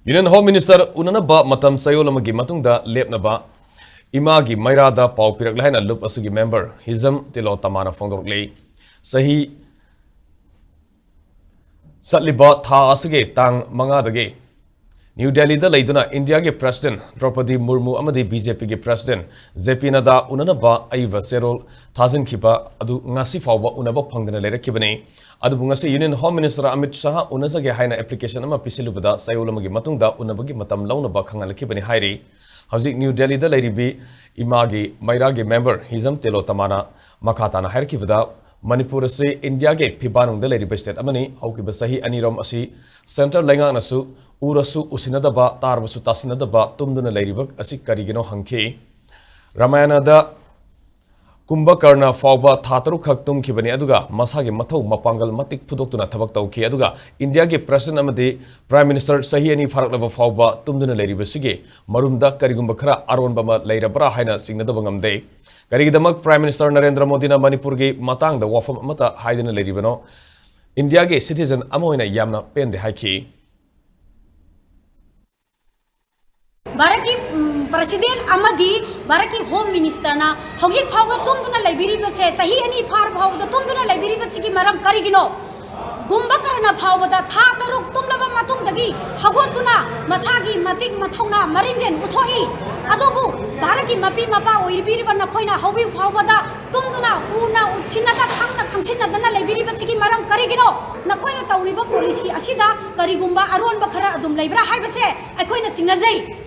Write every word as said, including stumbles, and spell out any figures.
Union Home Minister ꯎꯅꯅꯕ ꯃꯇꯝ ꯆꯌꯣꯜ ꯑꯃꯒꯤ ꯃꯇꯨꯡꯗ ꯂꯦꯞꯅꯕ ꯏꯃꯥꯒꯤ ꯃꯩꯔꯥꯗ ꯄꯥꯎ ꯄꯤꯔꯛꯂꯦ ꯍꯥꯏꯅ ꯂꯨꯞ ꯑꯁꯤꯒꯤ member ꯍꯤꯖꯝ ꯇꯤꯂꯣ ꯇꯃꯥꯅ ꯐꯣꯡꯗꯣꯔꯛꯂꯤ꯫ ꯆꯍꯤ ꯆꯠꯂꯤꯕ ꯊꯥ ꯑꯁꯤꯒꯤ ꯇꯥꯡ ꯃꯉꯥꯗꯒꯤ ꯅ꯭ꯌꯨ ꯗꯦꯜꯂꯤꯗ ꯂꯩꯗꯨꯅ ꯏꯟꯗꯤꯌꯥꯒꯤ President ꯗ꯭ꯔꯧꯄꯗꯤ ꯃꯨꯔꯃꯨ ꯑꯃꯗꯤ BJPꯒꯤ President JP ꯅꯗꯥ ꯎꯅꯅꯕ ꯑꯏꯕ ꯆꯦꯔꯣꯜ ꯊꯥꯖꯤꯟꯈꯤꯕ ꯑꯗꯨ ꯉꯁꯤ ꯐꯥꯎꯕ ꯎꯅꯕ ꯐꯪꯗꯅ ꯂꯩꯔꯛꯈꯤꯕꯅꯤ꯫ ꯑꯗꯨꯕꯨ ꯉꯁꯤ Union Home Minister Amit Shah ꯎꯅꯖꯒꯦ ꯍꯥꯏꯅ application ꯑꯃ ꯄꯤꯁꯤꯜꯂꯨꯕꯗ ꯆꯌꯣꯜ ꯑꯃꯒꯤ ꯃꯇꯨꯡꯗ ꯎꯅꯕꯒꯤ ꯃꯇꯝ ꯂꯧꯅꯕ ꯈꯪꯍꯜꯂꯛꯈꯤꯕꯅꯤ ꯍꯥꯏꯔꯤ꯫ ꯍꯧꯖꯤꯛ ꯅ꯭ꯌꯨ ꯗꯦꯜꯂꯤꯗ ꯂꯩꯔꯤꯕꯤ ꯏꯃꯥꯒꯤ ꯃꯩꯔꯥꯒꯤ member ꯍꯤꯖꯝ ꯇꯦꯂꯣ ꯇꯃꯥꯅ ꯃꯈꯥ ꯇꯥꯅ ꯍꯥꯏꯔꯛꯈꯤꯕꯗ, ꯃꯅꯤꯄꯨꯔ ꯑꯁꯤ ꯏꯟꯗꯤꯌꯥꯒꯤ ꯐꯤꯕꯥꯟꯅꯨꯡꯗ ꯂꯩꯔꯤꯕ state ꯑꯃꯅꯤ꯫ ꯍꯧꯈꯤꯕ ꯆꯍꯤ ꯑꯅꯤꯔꯣꯝ ꯑꯁꯤ centre ꯂꯩꯉꯥꯛꯅꯁꯨ ꯎꯔꯁꯨ ꯎꯁꯤꯟꯅꯗꯕ, ꯇꯥꯔꯕꯁꯨ ꯇꯥꯁꯤꯟꯅꯗꯕ ꯇꯨꯝꯗꯨꯅ ꯂꯩꯔꯤꯕ ꯑꯁꯤ ꯀꯔꯤꯒꯤꯅꯣ ꯍꯪꯈꯤ꯫ ꯔꯥꯃꯥꯌꯅꯗ ꯀꯨꯝꯚꯀꯔꯅ ꯐꯥꯎꯕ ꯊꯥ ꯇꯔꯨꯛꯈꯛ ꯇꯨꯝꯈꯤꯕꯅꯤ, ꯑꯗꯨꯒ ꯃꯁꯥꯒꯤ ꯃꯊꯧ ꯃꯄꯥꯡꯒꯜ ꯃꯇꯤꯛ ꯐꯨꯗꯣꯛꯇꯨꯅ ꯊꯕꯛ ꯇꯧꯈꯤ꯫ ꯑꯗꯨꯒ ꯏꯟꯗꯤꯌꯥꯒꯤ President ꯑꯃꯗꯤ Prime Minister ꯆꯍꯤ ꯑꯅꯤ ꯐꯥꯔꯛꯂꯕ ꯐꯥꯎꯕ ꯇꯨꯝꯗꯨꯅ ꯂꯩꯔꯤꯕꯁꯤꯒꯤ ꯃꯔꯨꯝꯗ ꯀꯔꯤꯒꯨꯝꯕ ꯈꯔ ꯑꯔꯣꯟꯕ ꯑꯃ ꯂꯩꯔꯕ꯭ꯔꯥ ꯍꯥꯏꯅ ꯆꯤꯡꯅꯗꯕ ꯉꯝꯗꯦ꯫ ꯀꯔꯤꯒꯤꯗꯃꯛ Prime Minister ꯅꯔꯦꯟꯗ꯭ꯔ ꯃꯣꯗꯤꯅ ꯃꯅꯤꯄꯨꯔꯒꯤ ꯃꯇꯥꯡꯗ ꯋꯥꯐꯝ ꯑꯃꯠꯇ ꯍꯥꯏꯗꯅ ꯂꯩꯔꯤꯕꯅꯣ? ꯏꯟꯗꯤꯌꯥꯒꯤ citizen ꯑꯃ ꯑꯣꯏꯅ ꯌꯥꯝꯅ ꯄꯦꯟꯗꯦ ꯍꯥꯏꯈꯤ꯫ ꯚꯥꯔꯠꯀꯤ ꯎꯝ, President ꯑꯃꯗꯤ ꯚꯥꯔꯠꯀꯤ Home Minister ꯅ ꯍꯧꯖꯤꯛ ꯐꯥꯎꯕ ꯇꯨꯝꯗꯨꯅ ꯂꯩꯕꯤꯔꯤꯕꯁꯦ, ꯆꯍꯤ ꯑꯅꯤ ꯐꯥꯔ ꯐꯥꯎꯕꯗ ꯇꯨꯝꯗꯨꯅ ꯂꯩꯕꯤꯔꯤꯕꯁꯤꯒꯤ ꯃꯔꯝ ꯀꯔꯤꯒꯤꯅꯣ? ꯀꯨꯝꯚꯀꯔꯅ ꯐꯥꯎꯕꯗ ꯊꯥ ꯇꯔꯨꯛ ꯇꯨꯝꯂꯕ ꯃꯇꯨꯡꯗꯒꯤ ꯍꯧꯒꯠꯇꯨꯅ ꯃꯁꯥꯒꯤ ꯃꯇꯤꯛ ꯃꯊꯧꯅꯥ ꯃꯔꯤꯟꯖꯦꯟ ꯎꯠꯊꯣꯛꯏ꯫ ꯑꯗꯨꯕꯨ ꯚꯥꯔꯠꯀꯤ ꯃꯄꯤ ꯃꯄꯥ ꯑꯣꯏꯕꯤꯔꯤꯕ ꯅꯈꯣꯏꯅ ꯍꯧꯖꯤꯛ ꯐꯥꯎꯕꯗ ꯇꯨꯝꯗꯨꯅ ꯎꯅ ꯎꯠꯁꯤꯟꯅꯗ ꯈꯪꯅ ꯈꯪꯁꯤꯟꯅꯗꯅ ꯂꯩꯕꯤꯔꯤꯕꯁꯤꯒꯤ ꯃꯔꯝ ꯀꯔꯤꯒꯤꯅꯣ? ꯅꯈꯣꯏꯅ ꯇꯧꯔꯤꯕ policy ꯑꯁꯤꯗ ꯀꯔꯤꯒꯨꯝꯕ ꯑꯔꯣꯟꯕ ꯈꯔ ꯑꯗꯨꯝ ꯂꯩꯕ꯭ꯔꯥ ꯍꯥꯏꯕꯁꯦ ꯑꯩꯈꯣꯏꯅ ꯆꯤꯡꯅꯖꯩ꯫